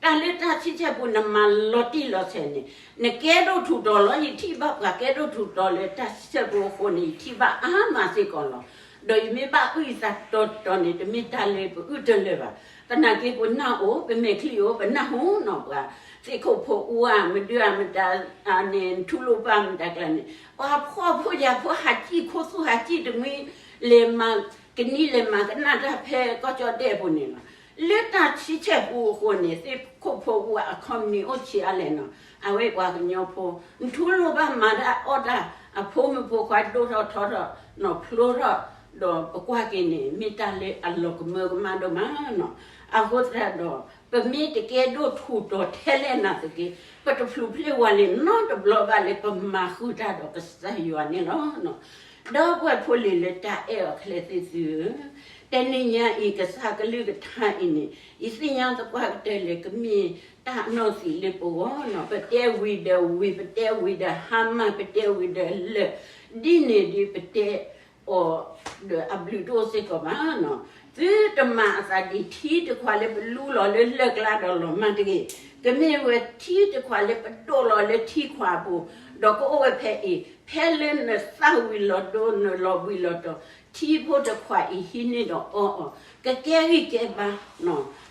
တၢ်လၢတၢ်ဆံဆဲၣ်ပူ နမၤလီၤတံၢ်လီၤဆဲးန့ၣ် နကဲဒိၣ်ထူးတီၤလီၤ. ယထံၣ်ဘၣ်ပှၤကဲဒိၣ်ထူးတီၤလၢတၢ်ဆံဆဲၣ်ပူအဃိန့ၣ် ယထံၣ်ဘၣ်အါမးစ့ၢ်ကီးလီၤ. ဒီးယမ့ၢ်ဘၣ်အုၣ်ယသးတီတီန့ၣ် တမ့ၢ်တၢ်လၢပအုၣ်တလၢာ်ဘၣ်. သနာ်က့ပနၢ်အိၣ်, ပမဲာ်ချံအိၣ်, ပနၢ်ဟူနီၤ ပှၤသ့ၣ်ခိၣ်ဖိအူဧါ, မဒုဧါ, မတၤန့ၣ် ထူလိၣ်ဘၣ်မတၤကျါန့ၣ်, ပှၤဖှီၣ်ဖိယာ်ဖိဟးစံၣ်, ခိၣ်သူၣ်ဟးစံၣ်တမှံ, လဲၤမၤ ကနံၤလဲၤမၤကနၣ်တၢ်ဖဲကီၢ်ကၠီၣ်ဒဲးအပူၤန့ၣ်လီၤ. လၢတၢ်ဆံဆဲၣ်ပူအဃိန့ၣ် သ့ၣ်ခိၣ်ဖိအူအ company အိၣ်ဆံးအါလဲၣ်နီၤ. အဝဲပှၤကညီဖိ နထူလိၣ်ဘၣ်မၤတၢ်အီၣ်တၢ်, အဖိမုၣ်ဖိခွါဒိၣ်ထီၣ်ထီထီၣ်နီၤ, ဖျိထီၣ်, ဒီးပကွၢ်က့ၤန့ၣ် မ့ၢ်တၢ်လၢအလီၤကမၢကမၣ်ဒိၣ်မးနီၤ. အဃိသတးဒီး ပမ့ၢ်တကဲဒိၣ်ထူးတီၤထဲလဲၣ်နာ်သက့ ပတဖျုးဖျ့ဝါလံနီတဘျီဘၣ်လၢပမၤဃုာ်တၢ်ဒီးကစၢ်ယွၤန့ၣ်လီၤ. ဒီပုၢ်ဝဲၢ်ဖိလံၤလၢတၢ်အဲၣ်အီၤခဲလၢာ်သ့ၣ်သုဧၢ, တနံၤညါအံၤ ကစၢ်ကလုၢ်ကထါအံၤန့ၣ် ယသ့ၣ်ညါသပှၢ်ကတၢၢ်လၢကမ့ၢ်တၢ်အနီၢ်သံးလၢပဂီၢ်နီၤ. ပတဲဝံၤဒီးဝံၤ, ပတဲဝံၤဒီးဟါမၢ်, ပတဲဝံၤဒီးလၢာ်, ဒ်န့ၣ်ဒီးပတဲ အီၤဒီးအဘျုးတအိၣ်စ့ၢ်ကီးဘၣ်နီၤ. သုတမၤအသးဒ်ထံတခွးလၢပလူလီၤလၢလၢၢ်ကျါဒီး လီၤမၢ်တဂ့ၤ. ကမ့ၢ်ဝဲထံတခွးလၢပဒိးလီၤလၢထံခွးအပူၤ, ဒီးကအိၣ်ဝဲဖဲအံၤ, ဖဲလၢနသၣ်ဝံၤလီၤဒိ နလီၤဘှံးလီၤတီၤ, ထံဖိတခွးအံၤဟံးန့ၢ်ဒီးအီအီၤ, ကကဲဂံၢ်ကဲဘါ,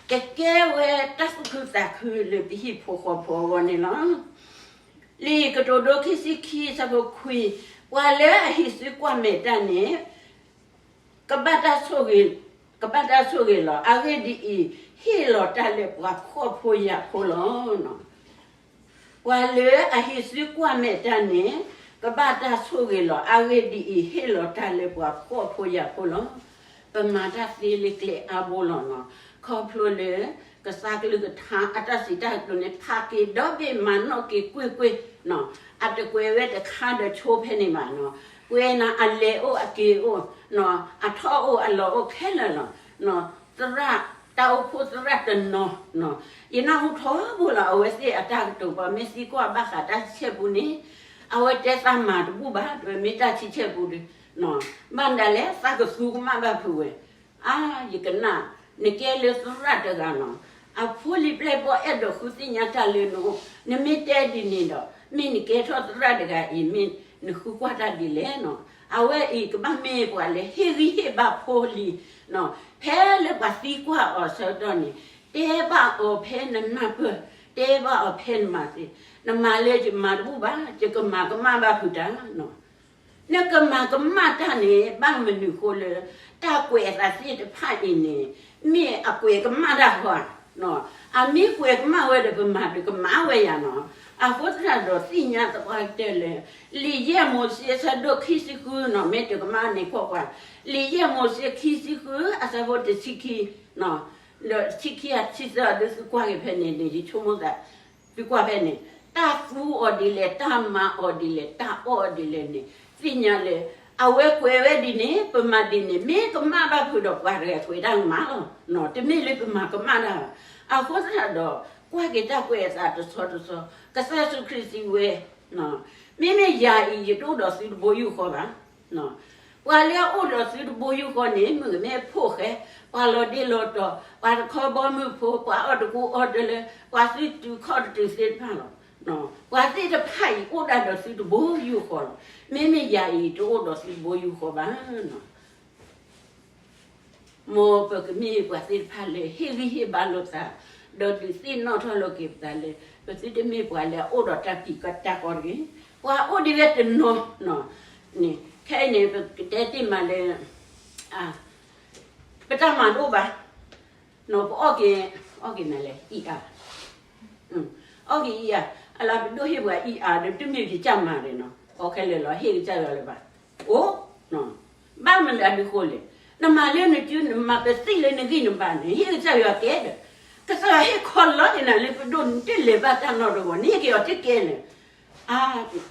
ကကဲဝဲတၢ်သူၣ်ခုသးခုလၢပဟံၣ်ဖိဃီဖိအဂီၢ်န့ၣ်လီၤ. လံာ်ကတိၤဒိခံဆံခံဆၢဖိခွံ, ပှၤလၢအဟံးစုကွၢ်မဲာ်တၢ်န့ၣ် ကဘၣ်တၢ်ဆိၣ်ဂ့ၤ, ကဘၣ်တၢ်ဆိၣ်ဂ့ၤလီၤ. အဂ့ၢ်ဒ်အံၤ, ဟ့ၣ်လီၤတၢ်လၢပှၤဖှီၣ်ဖိယာ်ဖိလီၤ. ပှၤလၢအဟံးစုကွၢ်မဲာ်တၢ်န့ၣ် ကဘၣ်တၢ်ဆိၣ်ဂ့ၤလီၤ. အဂ့ၢ်ဒ်အံၤ, ဟ့ၣ်လီၤတၢ်လၢပှၤဖှီၣ်ဖိယာ်ဖိလီၤ. ပမၤတၢ်သ့လၢကျဲအါဘိလီၤနီၤ. ခီဖျိလၢ ကစၢ်ကလုၢ်ကထါအတၢ်စံးတၢ်ကတိၤန့ၣ် ဖးက့ၤဒီဘ့ၣ် မၤနီၣ်က့ၤကွ့ၢ်ကွ့ၢ်နီၤ. အတကွဲးဝဲတခါဒီးဆိဖဲန့ၣ်ဘၣ်နီၤ. ကွဲးနၤအလဲၤအိၣ်အက့ၤအိၣ်နီၤ, အထီၣ်အိၣ်အလီၤအိၣ်ခဲလၢာ်လီၤ. သရၣ်, တၢ်အိၣ်ဖှိၣ်သရၣ်တနီၤနီၤ, ယနၢ်ဟူထီဘိလီၤ အဝဲသ့ၣ်အတၢ်ကတိၤ ပှၤမ့ၢ်သံကွၢ်ဘၣ်ဃးတၢ်ဆံဆဲၣ်ပူန့ၣ်, အဝဲတဲသးမၤတဘူၣ်ဘၣ်, တဝဲမ့ၢ်တၢ်ဆံဆဲၣ်ပူဒီး ဘၣ်မတၤလဲၣ်သးကသူကမၣ်ဘၣ်ဖုးဝဲ. အါ, ယကနၣ်, နကဲလၢသရၣ်တဂၤနီၤ, အဖိလံၤပျဲၢ်ဘီၣ်အဲၣ်ဒိးဃုသ့ၣ်ညါတၢ်လၢနအိၣ်, နမ့ၢ်တဲဒ်န့ၣ်ဒီး မ့ၢ်နကဲထီၣ်သရၣ်တဂၤအံၤ မ့ၢ်နဃုကွၢ်တၢ်ဒ်လဲၣ်နီၤ. အဝဲအံၤကဘၣ်မ့ၢ်ပှၤလၢဟ့ၣ်ဂံၢ်ဟ့ၣ်ဘါဖိလံၤနီၤ, ဖဲလၢပှၤသံကွၢ်အီၤဆၢကတီၢ်န့ၣ် တဲဘၣ်အီၤဖဲနနၢ်ပၢၢ်, တဲဘၣ်အီၤဖဲနမၤသ့, နမၤလၢယမၤတဘူၣ်ဘၣ်, ယကမၤကမၣ်ဘၣ်ဖုးတၢ်နီၤ. နကမၤကမၣ်တၢ်န့ၣ် ဘၣ်မနုၤဃိလၢ တၢ်ကွဲးအသးသ့ၣ်တဖၣ်အံၤန့ၣ် မ့ၢ်အကွဲးကမၣ်တၢ်ဃီဧါ. အမ့ၢ်ကွဲးကမၣ်ဝဲဒီး ပမၤတကမၣ်ဝဲယၤနီၤ. အဃိသတးဒီး သ့ၣ်ညါသပှၢ်ကတၢၢ်လၢ လံာ်ယဲၢ်မိၤၡ့အဆၢဒိၣ်ခံဆံဃုနီၤ, မ့ၢ်တကမၣ်န့ၣ်ကွၢ်ကွၢ်, လံာ်ယဲၢ်မိၤၡ့ခံဆံဃု အဆၢဖိတဆံခံ ဒီးဆံခံ ဆံသၢ ဒုးသုကွၢ်က့ၤဖဲန့ၣ်န့ၣ် ယဆိကမိၣ်သး သုကွၢ်ဖဲန့ၣ် တၢ်သူအီၤဒ်လဲၣ်, တၢ်မၤအီၤဒ်လဲၣ်, တၢ်အီၣ်အီၤဒ်လဲၣ်န့ၣ် သ့ၣ်ညါလၢ အဝဲကွဲးဝဲဒ်န့ၣ် ပမၤဒ်န့ၣ် မ့ၢ်ကမၣ်ဘၣ်ဖုးဒီး ပှၤတဂၤကွဲးတၢ်ကမၣ်လီၤ. တမ့ၢ်လၢပမၤကမၣ်တၢ်ဘၣ်. အဃိသတးဒီး ကွၢ်က့ၤတၢ်ကွဲးအသးတဆီတဆီ, ကစၢ်ယ့ၣ်ၡူးခရံာ်စံးဝဲ, မ့မ့ၢ်ယၤအံၤ ယတအိၣ်ဒီးသုတဘိယူၢ်ဃီဘၣ်. ပှၤလၢအအိၣ်ဒီးသုတဘိယူၢ်ဃီန့ၣ် မုၣ်ကမဲဖိၣ်ဃဲ, ပှၤလီၤဒ့လီၤတီၤ, ပှၤတခီဘီမုၢ်ဖိ, ပှၤအီၣ်တကူအီၣ်တလၢ, ပှၤသုတုၤခီၣ်တတုၤသ့ၣ်တဖၣ်လီၤ. ပှၤသ့ၣ်တဖၣ်အံၤအိၣ်ဒၣ်ဒီးသုတဘိယူၢ်ဃီလီၤ. မ့မ့ၢ်ယၤအံၤ တအိၣ်ဒီးသုတဘိယူၢ်ဃီဘၣ်. မ်ပကမ့ၢ်ပှၤသ့ၣ်တဖၣ်လၢ ဟ့ၣ်ဂံၢ်ဟ့ၣ်ဘါလိာ်သး, ဒီးဒုးသ့ၣ်နီၣ်ထီၣ်လိာ်က့ၤပသးလၢ ပသုတမ့ၢ်ပှၤလၢအအိၣ်ဒီးတၢ်ဖံးတၢ်မၤတၢ်ကီတဂ့ၤ, ပှၤအိၣ်ဒံးဝဲတနီၤ, ခဲအံၤန့ၣ် ပကတဲတ့ၢ်မးလၢ ပတၢ်မၤတအိၣ်ဘၣ်, ပအီၣ်က့ၤ, အီၣ်က့ၤနၤလဲၣ် အံၤအါ အီၣ်က့ၤအံၤအါ, အလၢပဒိၣ်ဟ့ၣ်ပှၤအံၤအါဒီး တမ့ၢ်ကစၢ်မၤန့ၣ်နီၤ, အီခဲလၢာ်လီၤ ဟ့ၣ်ကစၢ်ယွၤလၢၤဘၣ်, အိၣ်, ဘၣ်မနုၤအဒုးဃိလဲၣ်, နမၤလၢနစု နမၤပသံၣ်လၢနဂံၢ်နဘါန့ၣ် ဟ့ၣ်ကစၢ်ယွၤကဲဒီး, ကစၢ်ယွၤဟ့ၣ်ခီလီၤက့ၤနၤလၢပဒိၣ် နတလဲၤဘၣ်တၢ်နီတဂီၤ နဟ့ၣ်က့ၤအီၤတကဲလၢာ် အါ,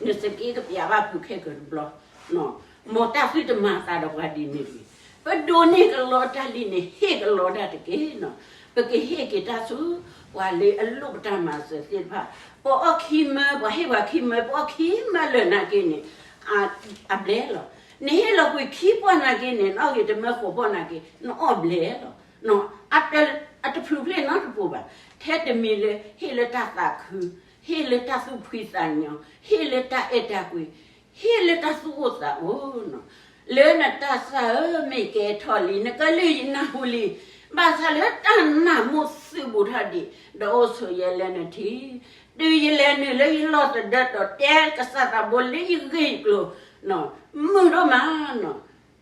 နစက့ကပျးဘၣ်ဖုခဲကတဘျီ, မ်တၢ်သုတမၤသးဒီးပှၤဒ်န့ၣ်တဂ့ၤ, ပဒိးန့ၢ်ကလီတၢ်လံန့ၣ် ဟ့ၣ်ကလီတၢ်တက့ၢ်နီၤ, ပကဟ့ၣ်က့ၤတၢ်ဆူ ပှၤလၢအလိၣ်ပတၢ်မၤစၢၤသ့ၣ်တဖၣ်, ပအီၣ်ခံမၢ ပှၤဟ့ၣ်ပှၤခံမၢ ပအီၣ်ခံမၢလၢာ်နာ်က့န့ၣ် အဘျဲလီၤ, နဟ့ၣ်လီၤကွံာ်ခံပီၢ်နာ်က့န့ၣ် နအီၣ်က့ၤတမၢဃိးပီၢ်နာ်က့ နအီၣ်ဘျဲလီၤ, အတဖျုးဖျ့နီတပူၤဘၣ်, ထဲတမံၤလၢဟ့ၣ်လၢတၢ်သးခု, ဟ့ၣ်လၢတၢ်သူၣ်ဖှံသးညီ, ဟ့ၣ်လၢတၢ်အဲၣ်တၢ်ကွံ, ဟ့ၣ်လၢတၢ်သူၣ်အိၣ်သးအိၣ်နီၤ, လၢနတၢ်စၢ်ဧၢ မ့ၢ်ကဲထီၣ်လံ နကလုၢ်ယနၢ်ဟူလံ, ဘၣ်ဆၣ်လၢတၢ်နၢ်မူသုးဘူးထီၣ်ဒံး ဒီးအိၣ်ဆိးယဲလၢနထံ, တုၤယလဲၤနုာ်လၢယလီၢ်သဒၢဒီး တဲကစၢ်သးဘိလၢယဂ့ၢ်ယကျိၤ, မုာ်ဒိၣ်မးနီၤ,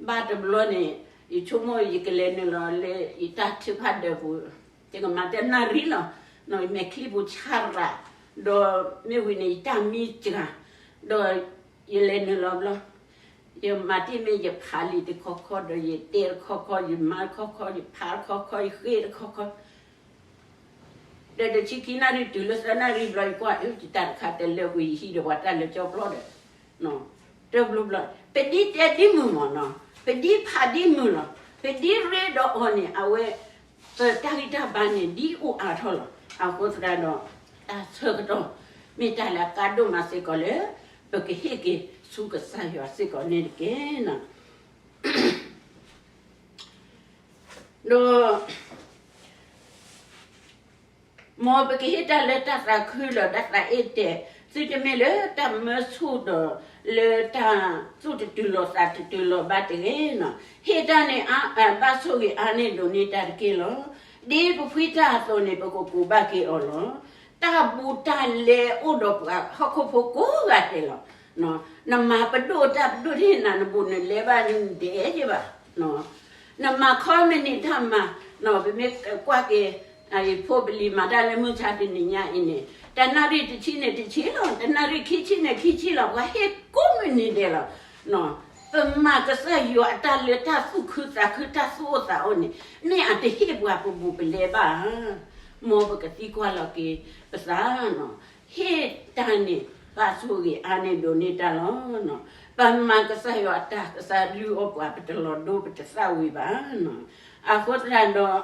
ဘၣ်တဘျီန့ၣ် ယဆိကမိၣ်ယကလဲၤနုာ်လီၤလၢယတၢ်ထုကဖၣ်ဒၢးပူၤ, ယကမၤတနၣ်ရံၣ်လီၤ, ယမဲာ်ချံပူၤဆါရး, ဒီးမ့ၢ်ဝံၤန့ၣ် ယတၢ်မံစှၤ, ဒီးယလဲၤနုာ်လီၤဘျီ, ယမၤတ့ၢ်မ့ၢ်ယဖးလံာ်တခီခီ ဒီးယတဲတခီခီ ယမၤတခီခီ ယဖးတခီခီ ယဃ့တခီခီ ဒီးတဆံခံနၣ်ရံၣ်တုၤလၢသၢနၣ်ရံၣ်ဘျီ ယကွၢ်အၢ ယတၢ်တခါတလၢကွံာ် ယဟံးဒီးပှၤတၢ်လၢကၠီပျီဒီး, တဘျီဘျီ ပဒ်တဲဒ်မုၢ်မးနီၤ, ပဒ်ဖးဒ်မုၢ်လီၤ, ပဒ်ရ့ဒီးအီၤန့ၣ် အဝဲ ပတၢ်ဂံၢ်တၢ်ဘါန့ၣ် ဒ်အိၣ်အါထီၣ်လီၤ. အဃိသတးဒီး တၢ်ဆၢကတီၢ် မ့ၢ်တၢ်လၢအကါဒိၣ်မးစ့ၢ်ကီးလၢ ပကဟ့ၣ်က့ၤဆူကစၢ်ယွၤစ့ၢ်ကီးန့ၣ်တက့ၢ်. ဒီး မ်ပကဟ့ၣ်တၢ်လၢတၢ်သးခုဒီးတၢ်သးအ့ၣ်တဲာ်, သုတမ့ၢ်လၢတၢ်မၢဆူၣ်ဒီး လၢတၢ်သူၣ်တတုၤလီၤသးတတုၤလီၤဘၣ်တဂ့ၤနီၤ. ဟ့ၣ်တၢ်န့ၣ် ဘၣ်ဆိၣ်ဂ့ၤအါန့ၢ်ဒိးန့ၢ်တၢ်တက့ၢ်လီၤ. ဒ်ပဖှံတၢ်အသိးန့ၣ် ပကကူးဘၣ်က့ၤအီၤလီၤ. တၢ်ဘူးတၢ်လဲအိၣ်ဒီးပှၤဟီၣ်ခိၣ်ဖိကိးဂၤဒဲးလီၤ. နမၤပဒိၣ်တၢ်ပဒိၣ်တဟ့ၣ်နၤနဘူးနလဲဘၣ်န့ၣ် နဒဲးယဲဘၣ်. နမၤခီမနံၤတၢ်မၤ, ပမ့ၢ်ကွၢ်က့ၤ ယဖိပလံၤမၤတၢ်လၢမုၢ်ဆါတနံၤညါအံၤန့ၣ် တနၣ်ရံၣ်တဆံန့ၣ်တဆံလီၤ, တနၣ်ရံၣ်ခံဆံန့ၣ်ခံဆံလီၤ, ပှၤဟ့ၣ်ကိးမုၢ်နံၤဒဲးလီၤ. ပမၤကစၢ်ယွၤအတၢ်လၢတၢ်သူၣ်ခုသးခု တၢ်သူၣ်အိၣ်သးအိၣ်န့ၣ် မ့ၢ်အတဟ့ၣ်ပှၤပဘူးပလဲဘၣ်ဧါ. မ်ပကသံကွၢ်လီၤက့ၤပသးနီၤ. ဟ့ၣ်တၢ်န့ၣ် ဘၣ်ဆိၣ်ဂ့ၤအါန့ၢ်ဒိးန့ၢ်တၢ်လီၤ. ပမၤကစၢ်ယွၤအတၢ် ကစၢ်လုၢ်အီၣ်ပှၤ ပတလီၤဒိပတသၣ်ဝံၤဘၣ်. အဃိသတးဒီး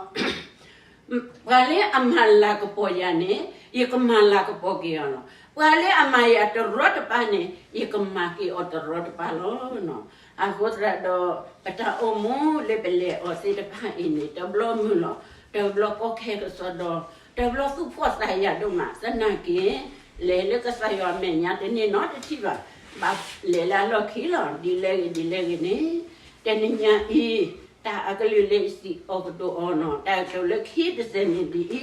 ပှၤလၢအမၤလၤကပီၤယၤန့ၣ် ယကမၤလၤကပီၤက့ၤအီၤလီၤ. ပှၤလၢအမၤယၤတရီတပါန့ၣ် ယကမၤက့ၤအီၤတရီတပါလီၤ. အဃိသတးဒီး ပတၢ်အိၣ်မူလၢပလဲၤအီၤသ့ၣ်တဖၣ်အံၤန့ၣ် တဘျီမုာ်လီၤ, တဘျီကီခဲကစီဒီ, တဘျီသူၣ်ဖှီၣ်သးယာ်ဒိၣ်မး သနာ်က့ လဲၤလၢကစၢ်ယွၤမဲာ်ညါတန့ၢ်နီတထံၣ်ဘၣ်. ဘၣ်လဲၤလၢအလီၢ်ခံလီၤ. ဒ်လဲၣ်ဂ့ၤ ဒ်လဲၣ်ဂ့ၤန့ၣ် တနံၤညါအံၤ တၢ်အကလုၢ်လၢယစံးအီၤကတိၤအီၤနီၤ, တၢ်ကတိၤလၢခံတစဲးန့ၣ်ဒ်အံ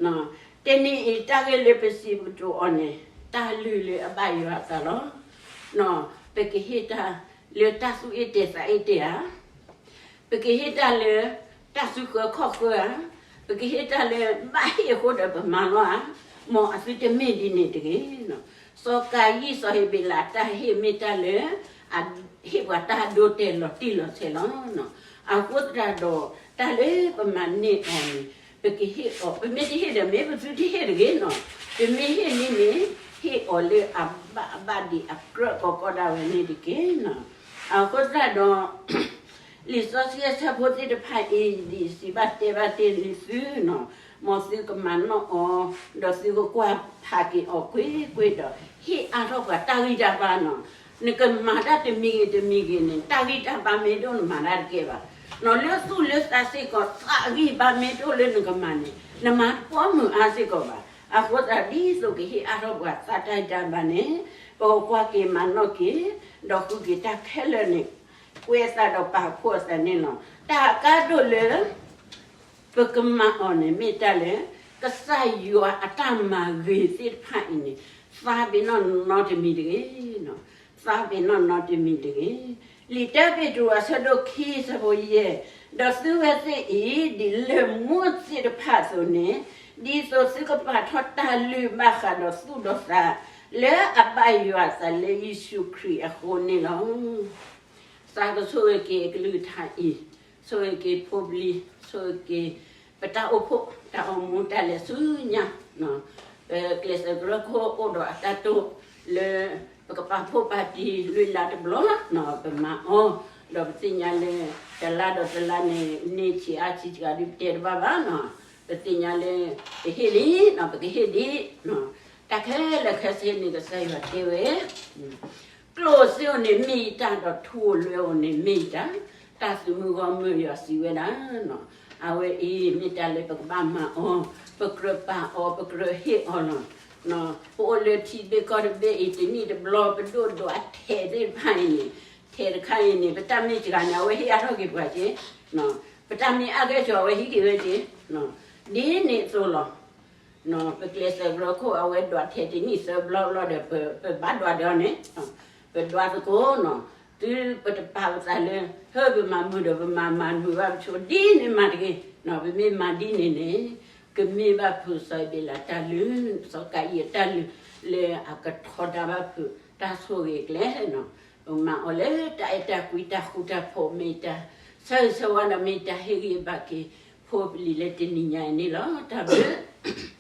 ၤ, တနံၤအံၤ တၢ်ဂ့ၢ်လၢပစံးပကတိၤအီၤန့ၣ် တၢ်လုၢ်လၢအဘၣ်ယွၤအသးလီၤ. ပကဟ့ၣ်တၢ်လၢတၢ်သူၣ်အ့ၣ်တဲာ်သးအ့ၣ်တဲာ်ဧါ, ပကဟ့ၣ်တၢ်လၢတၢ်သူဃၢခီၣ်ဃၢဧါ, ပကဟ့ၣ်တၢ်လၢဘၣ်ဟ့ၣ်အဃိဒီးပမၤလီၤဧါ, မ်အသုတမ့ၢ်ဒ်န့ၣ်တဂ့ၤ. စီၤကၤယံၣ်စီၤဟ့းဘ့းလးတၢ်ဟ့ၣ်မ့ၢ်တၢ်လၢ ဟ့ၣ်ပှၤတၢ်ဒိတဲာ်လီၤတံၢ်လီၤဆဲးလီၤ. အဃိသတးဒီး တၢ်လၢပမၤန့ၢ်အီၤန့ၣ် ပကဟ့ၣ်အီၤ, ပမ့ၢ်တဟ့ၣ်ဒီးမ့ၢ်ပသုတဟ့ၣ်တဂ့ၤနီၤ, ပမ့ၢ်ဟ့ၣ်လံန့ၣ် ဟ့ၣ်အီၤလၢအဘၣ်အဘၣ်ဒံးအကြၢးကီကီဒၣ်ဝဲန့ၣ်တက့ၢ်နီၤ. အဃိသတးဒီး လံာ်စီဆှံအဆၢဖိသ့ၣ်တဖၣ်အံၤ ဒ်စံးဘၣ်တဲဘၣ်တ့ၢ်လံသုနီၤ, မ်သုကမၤနီၣ်အီၤ, ဒီးသုကကွၢ်ဖးက့ၤအီၤကွ့ၢ်ကွ့ၢ်ဒီး ဟ့ၣ်အါထီၣ်ပှၤတၢ်ဂံၢ်တၢ်ဘါနီၤ. နကမၤတၢ်တမံၤဂ့ၤတမံၤဂ့ၤန့ၣ် တၢ်ဂံၢ်တၢ်ဘါမ့ၢ်ဒိၣ်နမၤတၢ်တကဲဘၣ်. နီၤလၢသူၣ်လၢသးစ့ၢ်ကီး သးဂံၢ်ဘါမ့ၢ်ဒိၣ်လၢနကမၤန့ၣ် နမၤတပိာ်မုာ်အါစ့ၢ်ကီးဘၣ်. အဃိသတးဒ်သိးကဟ့ၣ်အါထီၣ်ပှၤသးတၢ်ဂံၢ်တၢ်ဘါန့ၣ် ပကကွၢ်က့ၤမၤနီၣ်က့ၤ, ဒီးဃုက့ၤတၢ်ခဲလၢာ်န့ၣ် ကွဲးအသးဒီးပာ်ဖှိၣ်အသးန့ၣ်လီၤ. တၢ်အကါဒိၣ်လၢ ပကမၤအီၤန့ၣ်မ့ၢ်တၢ်လၢ ကစၢ်ယွၤအတၢ်မၤဂ့ၤသ့ၣ်တဖၣ်အံၤန့ၣ် သါပ့ၤနီၣ်နီတမံၤတဂ့ၤ. သါပ့ၤနီၣ်နီတမံၤတဂ့ၤ. လံာ်တၢပ့းတရူးအဆၢဒိၣ်ခံဆၢဖိယဲၢ်, ဒီးသုဝဲသ့ၣ်အံၤ ဒ်လမူသ့ၣ်တဖၣ်အသိးန့ၣ်, ဒ်သိးသုကပာ်ထီၣ်တၢ်လုၢ်ဘၣ်ဃးဒီးသူၣ်ဒီးသး လၢအဘၣ်ယွၤအသးလၢယ့ၣ်ၡူးခရံာ်အဃိန့ၣ်လီၤ. သးကဆိၣ်ဂ့ၤက့ၤအကလုၢ်ကထါအံၤ, ဆိၣ်ဂ့ၤက့ၤဖိပလံၤ, ဆိၣ်ဂ့ၤက့ၤ ပတၢ်အိၣ်ဖှိၣ် တၢ်အိၣ်မူတၢ်လဲၤဆူညါ, ပကျဲးစၢးကရၢခိၣ်အိၣ်ဒီးအတၢ်တိၢ်လၢ ပကပာ်ဖှိၣ်ပာ်တံၢ်လွံၢ်လါတဘျီ, ပမၤအီၤ, ဒီးပသ့ၣ်ညါလၢ တလါဒီးတလါန့ၣ် န့ၢ်ဆံးအါဆံးစှၤဒ်ပတဲတဘၣ်ဘၣ်နီၤ, ပသ့ၣ်ညါလၢ ပဟ့ၣ်လံနီၤ ပကဟ့ၣ်ဒံး, တၢ်ခဲလၢာ်ခဲဆ့န့ၣ် ကစၢ်ယွၤတဲဝဲ ကျိၣ်စ့အိၣ်န့ၣ်မ့ၢ်ယတၢ် ဒီးထူလွဲအိၣ်န့ၣ်မ့ၢ်ယတၢ်, တၢ်သုးမုၢ်ဂီၢ်မုၢ်ယွၤစံးဝဲဒၣ်နီၤ. အဝဲအံၤမ့ၢ်တၢ်လၢပကဘၣ်မၤအီၤ, ပကြၢးပာ်အီၤ ပကြၢးဟ့ၣ်အီၤလီၤ. ပအိၣ်လၢထံတဘ့ၣ်ကီၢ်တဘ့ၣ်အံၤ တနံၣ်တဘျီ ပဒိၣ်ဒွးထဲးသ့ၣ်တဖၣ်အံၤန့ၣ်, ထဲးတခါအံၤန့ၣ် ပတၢ်မ့ၢ်စှၤန့ၣ် အဝဲဟ့ၣ်အါထီၣ်က့ၤပှၤက့ၤ, ပတၢ်မ့ၢ်အါကဲၣ်ဆိး အဝဲဟံးက့ၤဝဲက့ၤ, ဒ်န့ၣ်အသိးလီၤ. ပကျဲးစၢးကရၢခိၣ် အဝဲဒွးထဲးတနံၣ်သၢဘျီဘျီဒီး ပဘၣ်ဒွးဒီးအီၤန့ၣ်, ပဒွးသကိးနီၤ. တုၤပတပာ်ပသးလၢ ဟၢပမၤမုာ်ဒီး ပမၤမၤမုာ်ဘၣ်ပဆိ ဒ်န့ၣ်မၤတဂ့ၤ, ပမ့ၢ်မၤဒ်န့ၣ်န့ၣ် ကမ့ၢ်ဘၣ်ဖုးစီၤအ့းဘ့းလးတၢ်လုၢ်, စီၤကၤယံၣ်အတၢ်လုၢ် လၢအကထီဒါဘၣ်ဖုးတၢ်ဆိၣ်ဂ့ၤအကျဲနီၤ. ပမၤအီၤလၢတၢ်အဲၣ်တၢ်ကွံတၢ်ဃူတၢ်ဖိး မ့ၢ်တၢ်ဆၢဂ့ၤဆၢဝါဒီး မ့ၢ်တၢ်ဟ့ၣ်ဂံၢ်ဟ့ၣ်ဘါက့ၤ ဖိပလံၤလၢတနံၤညါအံၤန့ၣ်လီၤ. တၢ်ဘျုး